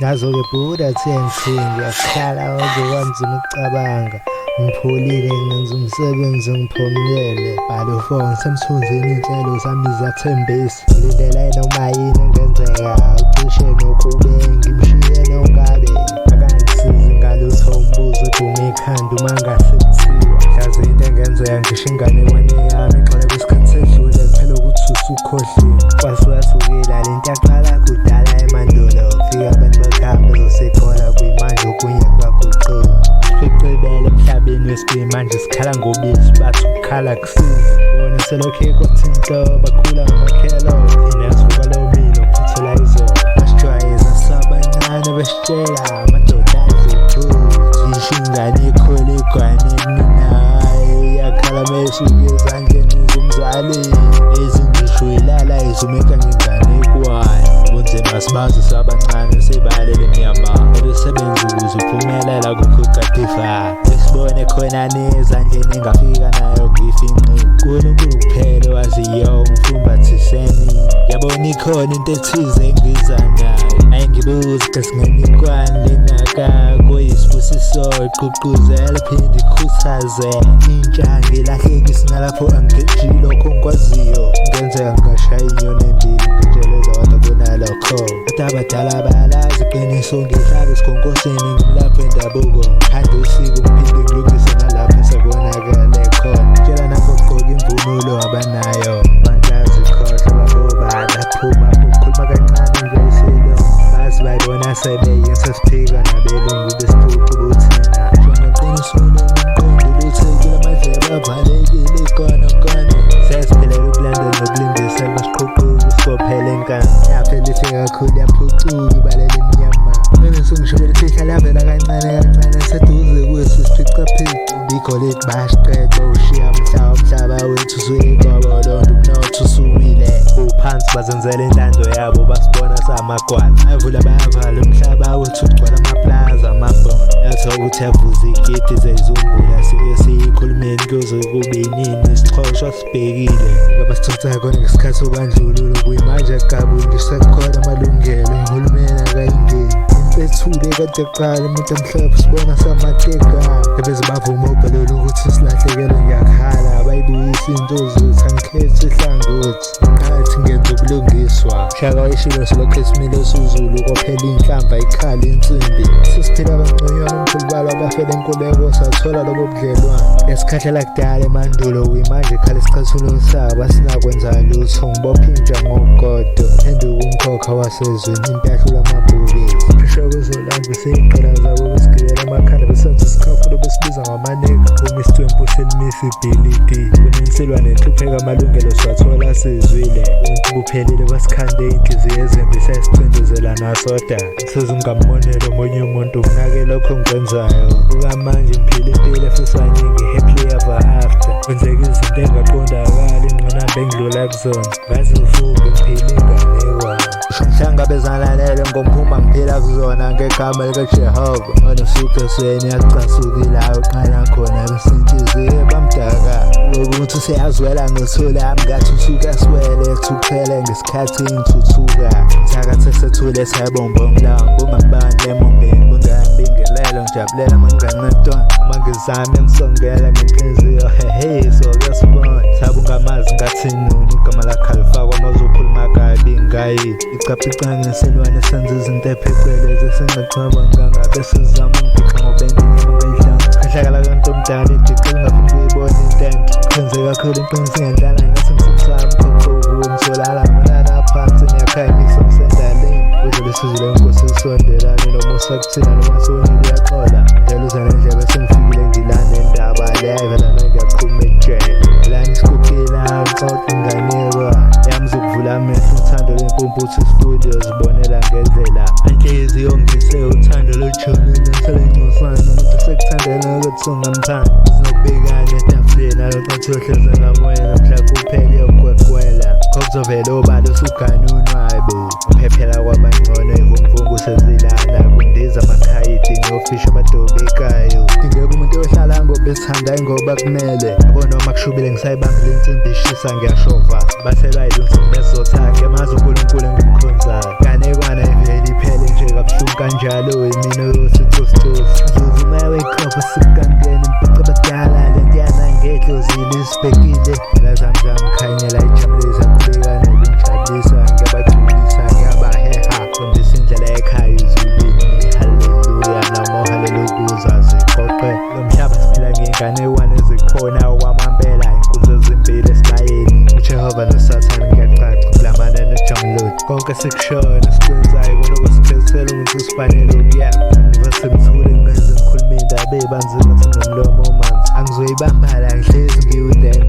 Nazo-ke bhuda TNT ngiyakhala waze kwanzima ukucabanga ngipholile ngenza umsebenzi ngiphumulele bhalo 4 ngisemthunzini iy'nhlelo zami ziyathembisa ngilindele noma yini engenzeka ucishe nokube ngimshiye nongabe akangisizi ngalutho umbuzo odume ikhanda uma ngase kuthiwa hlazi into engenzeka ngisho inganekwane yami igxole kwisikhathi sedlule kuphela ukuthi usukhohliwe kwasuka-sukile lento yaqala kudala emandulo fika abantu bakuhamba bezosiqola kuyimanje okunye kuyaguquka siqibele emhlabeni wesibili manje sikhala ngobisi bathi ukukhala kusizi bona selokhu kothi nto bakhula ngamakhelo thina sivuka lomile ukuphuthela izolo basijwayeza sabancane besitshela amadoda adla ngisho ingane ikhule igwane kuninayo iyakhala mesuke ezandleni zomzali ezingisho ilala izumeka ngenganekwane bunzima sibazi sabancane sibalele mnyama ebesebenza ukuze uphumelela kukho katifa esibone khona nezandleni engafika nayo ngifinqile uNkulunkulu kuphela owaziyo ngifumbathiseni yabona ikhona into ethize engiza nayo ayingibuzi kasinganikwane lengaka kuyisibusiso igqugquzela phinde ikhuthaze intsha ngilahlekisi nalapho angigeji lokho ngikwaziyo ngenzeka ngashaya inyoni embili ngitsheleza kodwa kunalokho Abantu abadala bayalazi iqiniso ngihlabe esikhonkosini ngimlaphi wendabuko khanda usiko ngiphinde ngilungise nalapho sekonakele khona tshela nangokugqoka imvunulo abanayo abantu bayazikhohlwa baboba baphuma ukukhuluma kancane nje isilo bazi bayibona sebeye sesiphika nabelungu besiphuca ubuthina shona qiniso lomqondo luthekile amadlebe avalekile ikonokono sesiphelele ukulandela nokulingisa basiqhuquka sibophele inkani yaphela ihle kakhulu yaphucuka ibala elimnyama qiniso ngisho belifihla lavela kancane kancane seduze kwethu siphicaphicwa igolide bayasiqeda ushiya mhla umhlaba wethu usuyigobolondo umnotho usuwile uphansi bazenzela intando yabo basibona samagwala avula bayavala umhlaba wethu ugcwala amaplaza amabhono yathi ukuthi yavuza igidi zeyizumbula sike siyikhulumeni kuze kube nini sixhoshwa sibhekile ngoba sithutha khona ngesikhathi sobandlululo kuyimanje kabi ngisekhona amalungelo uhulumeni akayingeni impethule kade kuqala umuntu emhlophe sibona samateka ebeze bavuma ubhalelo ukuthi silahlekelwe ngiyakhala bayibuyisa into zethu angikhethi hlangothi nqathi ngenza ubulungiswa shaka wayishilo silokhu esimile suzulu kophela inhlamba ikhala insimbi sesiphila kangconywana umkhulu balo abafela inkuleko sathola lobo budlelwane ngesikhathi kudala emandulo kuyimanje khala isicathulo sabo asinakwenza lutho ngibopha inja ngogodo phenduka umkhokha wasezweni impi yahlula amabhubesi phesheya kwezolwandle seyigqila zabo besigibela amakhanda besenza isikhafulo besibiza ngamaneka uma isithwempu selimisa ibhilidi kunensilwa nenhlupheko amalungelo siwathola sizwile ubuntu buphelile basikhande iy'nhliziyo ezimbi sesicindezela nasoda size ungammoneli omunye umuntu nginake lokho engikwenzayo kukamanje ngiphila impilo efiswa ningi happily ever after kwenzeka izinto engaqondakali ingqinamba engidlula kuzona ngaze ngifunge ngiphila inganekwane usho ngihlangabezana ngomphuma ngiphila kuzona ngegama likaJehova ngona usuke esweni yacasukile uqala khona bese inhliziyo bamdaka ukuthi useyazwela ngothula ngathi usuke aswele ethukuthele ngesikhathi ngithuthuka ngithakathe sethule sayibombo ngilamba ungabani emombeni bungangibingelelo ngijabulela mangingancedwa uma ngizame ngisongela ngenhliziyo hehe soke sibone sabe ungamazi ngathi nuni igama lakhe alifakwa uma uzokhuluma kabi ngaye icaphica ngesilwane senza izinto ephecelezi esingacabanga ngabe sizama ungidixa ngoba enginyama ngayidlanga khahlakala kanti omdala idixa lingafuni kuyibona into enhle kwenze kakhulu iqiniso ngendlala ngathi ngisumsami khokho ngitholala ngolala phansi ngiyakhanyisa ngisendaleni kuze lesizi lenkosi lisondelane nomusa kuthina noma sonile uyaxola njalo uza nendlebe sengifikile ngilane indaba leyo vela nangiyaqhuma ejele lana isikhukhila ngixoxa inganeko yami zokuvula amehlo uthando lwempumputhu isifundo zibonela ngendlela inhliziyo ngise uthando lojulile selencosana umuntu sekuthandela ukuthi ungamthanda sinokubikana etafuleni nalokuthi uyohleze ngakwena mhla kuphela iyogwegwela khokuzovela obala usuganunwa hayibo uphephela kwabangcono ivunguvungu sezilana kundiza amakhayidi nofisha abadobekayo dingeka umuntu ohlala ngoba esithanda ngoba kumele yabo noma kushubile ngisayibambile insimbi ishisa ngiyashova bathelwa yilunsimbi bezotha ngiyamazi uNkulunkulu engimkhonzayo ganekwana ivele iphele nje kabuhlungu. Kanjalo imina oyothi cosi cosi. Nzuzu umoya wekhofa sikangena impico abadala lentiyana ngedlozi lisibhekile. Phela zami zangikhanyela ijabulisa qhubeka nokungijabulisa ngiyabajulisa ngiyabaheha fundisa indlela ekhaya ezulwini haleluya noma halelukuza ziqoqe lo mhlaba siphila ngey'nganekwane ezikhona okwamampela inkunzi ezimbili esibayeni uJehova noSathane kuyacaca kulamana nojamlodi konke esikushoyo nesikwenzayo kona kusikhethela ukuthi sifanele ukuyaphi ngivese ngithule ngenze ngikhulume indaba ebanzi ngathi nomlomo omanzi angizoyibamba la ngihlezi ngiwudenga.